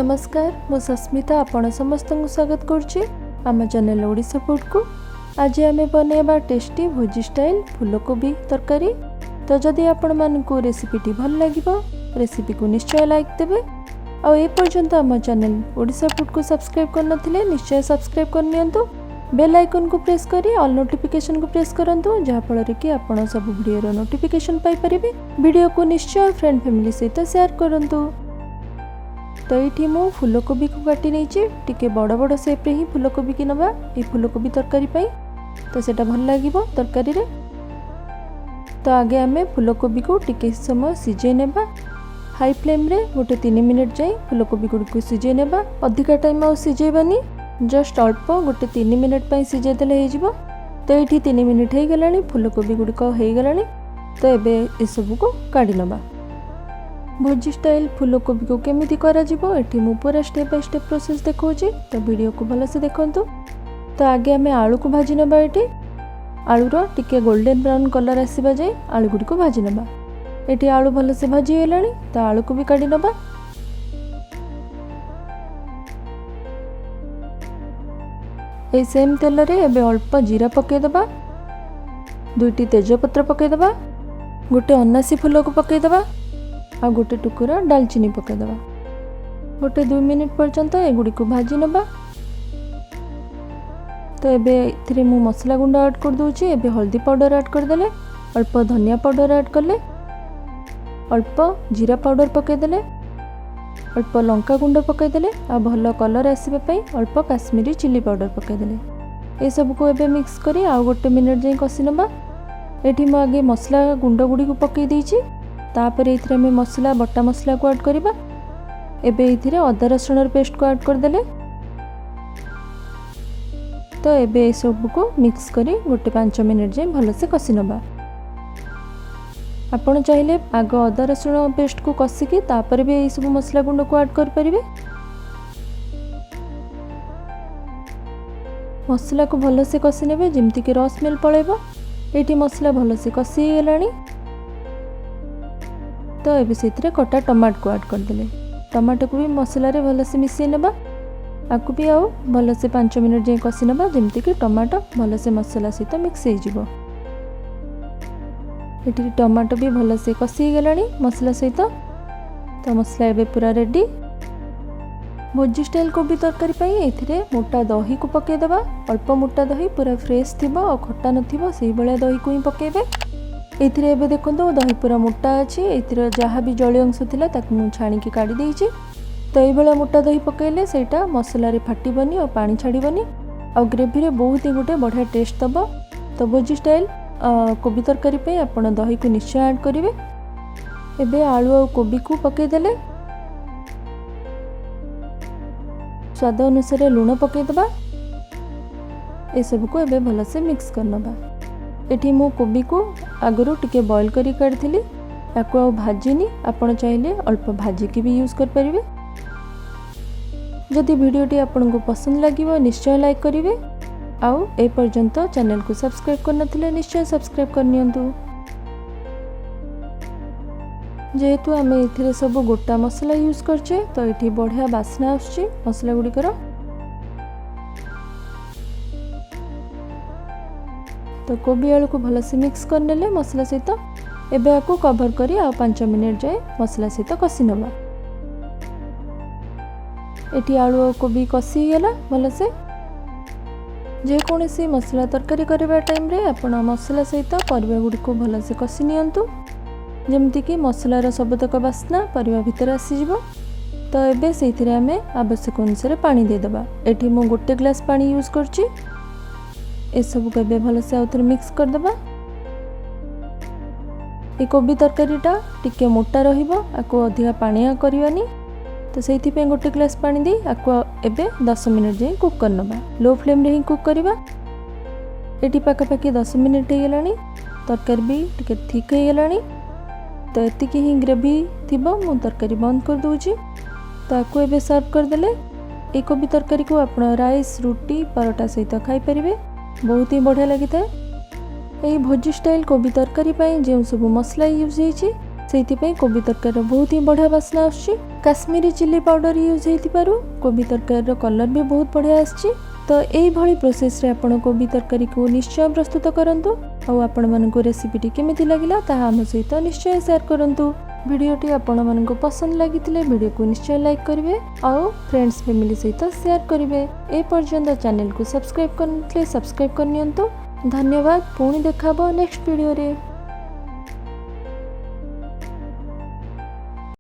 ନମସ୍କାର, ମୁଁ ସସ୍ମିତା, ଆପଣ ସମସ୍ତଙ୍କୁ ସ୍ୱାଗତ କରୁଛି ଆମ ଚ୍ୟାନେଲ୍ ଓଡ଼ିଶା ଫୁଡ଼କୁ। ଆଜି ଆମେ ବନେଇବା ଟେଷ୍ଟି ଭୋଜି ଷ୍ଟାଇଲ୍ ଫୁଲକୋବି ତରକାରୀ। ତ ଯଦି ଆପଣମାନଙ୍କୁ ରେସିପିଟି ଭଲ ଲାଗିବ, ରେସିପିକୁ ନିଶ୍ଚୟ ଲାଇକ୍ ଦେବେ। ଆଉ ଏ ପର୍ଯ୍ୟନ୍ତ ଆମ ଚ୍ୟାନେଲ୍ ଓଡ଼ିଶା ଫୁଡ଼କୁ ସବସ୍କ୍ରାଇବ୍ କରିନଥିଲେ, ନିଶ୍ଚୟ ସବସ୍କ୍ରାଇବ୍ କରିନିଅନ୍ତୁ। ବେଲ୍ ଆଇକନ୍କୁ ପ୍ରେସ୍ କରି ଅଲ୍ ନୋଟିଫିକେସନ୍କୁ ପ୍ରେସ୍ କରନ୍ତୁ, ଯାହାଫଳରେ କି ଆପଣ ସବୁ ଭିଡ଼ିଓର ନୋଟିଫିକେସନ୍ ପାଇପାରିବେ। ଭିଡ଼ିଓକୁ ନିଶ୍ଚୟ ଫ୍ରେଣ୍ଡ ଫ୍ୟାମିଲି ସହିତ ସେୟାର କରନ୍ତୁ। ତ ଏଇଠି ମୁଁ ଫୁଲକୋବିକୁ କାଟି ନେଇଛି। ଟିକେ ବଡ଼ ବଡ଼ ସେପ୍ରେ ହିଁ ଫୁଲକୋବିକି ନେବା ଏଇ ଫୁଲକୋବି ତରକାରୀ ପାଇଁ, ତ ସେଇଟା ଭଲ ଲାଗିବ ତରକାରୀରେ। ତ ଆଗେ ଆମେ ଫୁଲକୋବିକୁ ଟିକେ ସମୟ ସିଝେଇ ନେବା। ହାଇ ଫ୍ଲେମ୍ରେ ଗୋଟେ 3 ମିନିଟ୍ ଯାଏଁ ଫୁଲକୋବି ଗୁଡ଼ିକୁ ସିଝେଇ ନେବା। ଅଧିକା ଟାଇମ୍ ଆଉ ସିଝେଇବାନି, ଜଷ୍ଟ ଅଳ୍ପ ଗୋଟେ 3 ମିନିଟ୍ ପାଇଁ ସିଝେଇ ଦେଲେ ହେଇଯିବ। ତ ଏଇଠି 3 ମିନିଟ୍ ହେଇଗଲାଣି, ଫୁଲକୋବି ଗୁଡ଼ିକ ହେଇଗଲାଣି। ତ ଏବେ ଏସବୁକୁ କାଢ଼ି ନେବା। ଭୋଜି ଷ୍ଟାଇଲ୍ ଫୁଲକୋବିକୁ କେମିତି କରାଯିବ, ଏଠି ମୁଁ ପୁରା ଷ୍ଟେପ୍ ବାଇ ଷ୍ଟେପ୍ ପ୍ରୋସେସ୍ ଦେଖାଉଛି, ତ ଭିଡ଼ିଓକୁ ଭଲସେ ଦେଖନ୍ତୁ। ତ ଆଗେ ଆମେ ଆଳୁକୁ ଭାଜି ନେବା। ଏଠି ଆଳୁର ଟିକେ ଗୋଲ୍ଡେନ୍ ବ୍ରାଉନ୍ କଲର୍ ଆସିବା ଯାଏ ଆଳୁ ଗୁଡ଼ିକୁ ଭାଜି ନେବା। ଏଠି ଆଳୁ ଭଲସେ ଭାଜି ହେଇଗଲାଣି, ତ ଆଳୁକୁ ବି କାଢ଼ି ନେବା। ଏଇ ସେମ୍ ତେଲରେ ଏବେ ଅଳ୍ପ ଜିରା ପକାଇଦେବା, ଦୁଇଟି ତେଜପତ୍ର ପକାଇଦେବା, ଗୋଟେ ଅନାସୀ ଫୁଲକୁ ପକାଇଦେବା ଆଉ ଗୋଟେ ଟୁକୁରା ଡାଲଚିନି ପକାଇଦେବା। ଗୋଟେ 2 ମିନିଟ୍ ପର୍ଯ୍ୟନ୍ତ ଏଗୁଡ଼ିକୁ ଭାଜି ନେବା। ତ ଏବେ ଏଥିରେ ମୁଁ ମସଲା ଗୁଣ୍ଡ ଆଡ଼୍ କରିଦେଉଛି। ଏବେ ହଳଦୀ ପାଉଡ଼ର ଆଡ଼୍ କରିଦେଲେ, ଅଳ୍ପ ଧନିଆ ପାଉଡ଼ର ଆଡ଼୍ କଲେ, ଅଳ୍ପ ଜିରା ପାଉଡ଼ର ପକାଇଦେଲେ, ଅଳ୍ପ ଲଙ୍କା ଗୁଣ୍ଡ ପକାଇଦେଲେ ଆଉ ଭଲ କଲର୍ ଆସିବା ପାଇଁ ଅଳ୍ପ କାଶ୍ମୀରୀ ଚିଲି ପାଉଡ଼ର ପକାଇଦେଲେ। ଏସବୁକୁ ଏବେ ମିକ୍ସ କରି ଆଉ ଗୋଟେ ମିନିଟ୍ ଯାଏଁ କଷି ନେବା। ଏଠି ମୁଁ ଆଗେ ମସଲା ଗୁଣ୍ଡ ଗୁଡ଼ିକୁ ପକାଇ ଦେଇଛି। ତାପରେ ଏଇଥିରେ ଆମେ ମସଲା ବଟା ମସଲାକୁ ଆଡ଼୍ କରିବା। ଏବେ ଏଇଥିରେ ଅଦା ରସୁଣର ପେଷ୍ଟକୁ ଆଡ଼୍ କରିଦେଲେ। ତ ଏବେ ଏସବୁକୁ ମିକ୍ସ କରି ଗୋଟେ 5 ମିନିଟ୍ ଯାଏଁ ଭଲସେ କଷି ନେବା। ଆପଣ ଚାହିଁଲେ ଆଗ ଅଦା ରସୁଣ ପେଷ୍ଟକୁ କଷିକି ତାପରେ ବି ଏଇସବୁ ମସଲା ଗୁଣ୍ଡକୁ ଆଡ଼୍ କରିପାରିବେ। ମସଲାକୁ ଭଲସେ କଷି ନେବେ, ଯେମିତିକି ର ସ୍ମେଲ୍ ପଳେଇବ। ଏଇଠି ମସଲା ଭଲସେ କଷି ହେଇଗଲାଣି। ତ ଏବେ ସେଥିରେ କଟା ଟମାଟୋକୁ ଆଡ଼୍ କରିଦେଲେ। ଟମାଟୋକୁ ବି ମସଲାରେ ଭଲସେ ମିଶାଇ ନେବା। ଆକୁ ବି ଆଉ ଭଲସେ 5 ମିନିଟ୍ ଯାଏଁ କଷି ନେବା, ଯେମିତିକି ଟମାଟୋ ଭଲସେ ମସଲା ସହିତ ମିକ୍ସ ହେଇଯିବ। ଏଠି ଟମାଟୋ ବି ଭଲସେ କଷି ହେଇଗଲାଣି ମସଲା ସହିତ। ତ ମସଲା ଏବେ ପୁରା ରେଡ଼ି। ଭୋଜି ଷ୍ଟାଇଲ୍ କୋବି ତରକାରୀ ପାଇଁ ଏଥିରେ ମୋଟା ଦହିକୁ ପକାଇଦେବା। ଅଳ୍ପ ମୋଟା ଦହି, ପୁରା ଫ୍ରେଶ୍ ଥିବ ଆଉ ଖଟା ନଥିବ, ସେଇଭଳିଆ ଦହିକୁ ହିଁ ପକାଇବେ। ଏଥିରେ ଏବେ ଦେଖନ୍ତୁ, ଦହି ପୁରା ମୋଟା ଅଛି। ଏଥିରେ ଯାହା ବି ଜଳୀୟ ଅଂଶ ଥିଲା, ତାକୁ ମୁଁ ଛାଣିକି କାଢ଼ି ଦେଇଛି। ତ ଏଇଭଳିଆ ମୋଟା ଦହି ପକାଇଲେ ସେଇଟା ମସଲାରେ ଫାଟିବନି ଆଉ ପାଣି ଛାଡ଼ିବନି ଆଉ ଗ୍ରେଭିରେ ବହୁତ ହିଁ ଗୋଟେ ବଢ଼ିଆ ଟେଷ୍ଟ ଦେବ। ତ ଭୋଜି ଷ୍ଟାଇଲ୍ କୋବି ତରକାରୀ ପାଇଁ ଆପଣ ଦହିକୁ ନିଶ୍ଚୟ ଆଡ଼୍ କରିବେ। ଏବେ ଆଳୁ ଆଉ କୋବିକୁ ପକାଇଦେଲେ। ସ୍ୱାଦ ଅନୁସାରେ ଲୁଣ ପକାଇଦେବା। ଏସବୁକୁ ଏବେ ଭଲସେ ମିକ୍ସ କରିନେବା। ଏଠି ମୁଁ କୋବିକୁ ଆଗରୁ ଟିକେ ବଏଲ୍ କରି କାଢ଼ିଥିଲି, ତାକୁ ଆଉ ଭାଜିନି। ଆପଣ ଚାହିଁଲେ ଅଳ୍ପ ଭାଜିକି ବି ୟୁଜ୍ କରିପାରିବେ। ଯଦି ଭିଡ଼ିଓଟି ଆପଣଙ୍କୁ ପସନ୍ଦ ଲାଗିବ, ନିଶ୍ଚୟ ଲାଇକ୍ କରିବେ ଆଉ ଏ ପର୍ଯ୍ୟନ୍ତ ଚ୍ୟାନେଲକୁ ସବସ୍କ୍ରାଇବ୍ କରିନଥିଲେ, ନିଶ୍ଚୟ ସବସ୍କ୍ରାଇବ୍ କରିନିଅନ୍ତୁ। ଯେହେତୁ ଆମେ ଏଥିରେ ସବୁ ଗୋଟା ମସଲା ୟୁଜ୍ କରିଛେ, ତ ଏଠି ବଢ଼ିଆ ବାସ୍ନା ଆସୁଛି ମସଲା ଗୁଡ଼ିକର। ତ କୋବି ଆଳୁକୁ ଭଲସେ ମିକ୍ସ କରିନେଲେ ମସଲା ସହିତ। ଏବେ ଆକୁ କଭର୍ କରି ଆଉ 5 ମିନିଟ୍ ଯାଏଁ ମସଲା ସହିତ କଷି ନେବା। ଏଠି ଆଳୁ ଆଉ କୋବି କଷି ହେଇଗଲା ଭଲସେ। ଯେକୌଣସି ମସଲା ତରକାରୀ କରିବା ଟାଇମ୍ରେ ଆପଣ ମସଲା ସହିତ ପରିବା ଗୁଡ଼ିକୁ ଭଲସେ କଷି ନିଅନ୍ତୁ, ଯେମିତିକି ମସଲାର ସବୁତକ ବାସ୍ନା ପରିବା ଭିତରେ ଆସିଯିବ। ତ ଏବେ ସେଇଥିରେ ଆମେ ଆବଶ୍ୟକ ଅନୁସାରେ ପାଣି ଦେଇଦେବା। ଏଠି ମୁଁ ଗୋଟେ ଗ୍ଲାସ୍ ପାଣି ୟୁଜ୍ କରୁଛି। ଏସବୁକୁ ଏବେ ଭଲସେ ଆଉ ଥରେ ମିକ୍ସ କରିଦେବା। ଏ କୋବି ତରକାରୀଟା ଟିକେ ମୋଟା ରହିବ, ଆକୁ ଅଧିକା ପାଣିଆ କରିବାନି। ତ ସେଇଥିପାଇଁ ଗୋଟେ ଗ୍ଲାସ୍ ପାଣି ଦେଇ ଆକୁ ଏବେ 10 ମିନିଟ୍ ଯାଏଁ କୁକ୍ କରିନେବା। ଲୋ ଫ୍ଲେମ୍ରେ ହିଁ କୁକ୍ କରିବା। ଏଠି ପାଖାପାଖି 10 ମିନିଟ୍ ହେଇଗଲାଣି, ତରକାରୀ ବି ଟିକେ ଥିକ୍ ହେଇଗଲାଣି। ତ ଏତିକି ହିଁ ଗ୍ରେଭି ଥିବ, ମୁଁ ତରକାରୀ ବନ୍ଦ କରିଦେଉଛି। ତ ଆକୁ ଏବେ ସର୍ଭ କରିଦେଲେ। ଏଇ କୋବି ତରକାରୀକୁ ଆପଣ ରାଇସ୍, ରୁଟି, ପରଟା ସହିତ ଖାଇପାରିବେ। ବହୁତ ହିଁ ବଢ଼ିଆ ଲାଗିଥାଏ। ଏହି ଭୋଜି ଷ୍ଟାଇଲ୍ କୋବି ତରକାରୀ ପାଇଁ ଯେଉଁ ସବୁ ମସଲା ୟୁଜ୍ ହେଇଛି, ସେଇଥିପାଇଁ କୋବି ତରକାରୀର ବହୁତ ହିଁ ବଢ଼ିଆ ବାସ୍ନା ଆସୁଛି। କାଶ୍ମୀରୀ ଚିଲି ପାଉଡ଼ର ୟୁଜ୍ ହେଇଥିବାରୁ କୋବି ତରକାରୀର କଲର୍ ବି ବହୁତ ବଢ଼ିଆ ଆସିଛି। ତ ଏଇଭଳି ପ୍ରୋସେସ୍ରେ ଆପଣ କୋବି ତରକାରୀକୁ ନିଶ୍ଚୟ ପ୍ରସ୍ତୁତ କରନ୍ତୁ ଆଉ ଆପଣମାନଙ୍କୁ ରେସିପିଟି କେମିତି ଲାଗିଲା, ତାହା ଆମ ସହିତ ନିଶ୍ଚୟ ସେୟାର କରନ୍ତୁ। ଭିଡ଼ିଓଟି ଆପଣମାନଙ୍କୁ ପସନ୍ଦ ଲାଗିଥିଲେ ଭିଡ଼ିଓକୁ ନିଶ୍ଚୟ ଲାଇକ୍ କରିବେ ଆଉ ଫ୍ରେଣ୍ଡସ୍, ଫ୍ୟାମିଲି ସହିତ ସେୟାର କରିବେ। ଏ ପର୍ଯ୍ୟନ୍ତ ଚ୍ୟାନେଲକୁ ସବସ୍କ୍ରାଇବ୍ କରିନଥିଲେ ସବସ୍କ୍ରାଇବ୍ କରିନିଅନ୍ତୁ। ଧନ୍ୟବାଦ। ପୁଣି ଦେଖା ହେବ ନେକ୍ସଟ ଭିଡ଼ିଓରେ।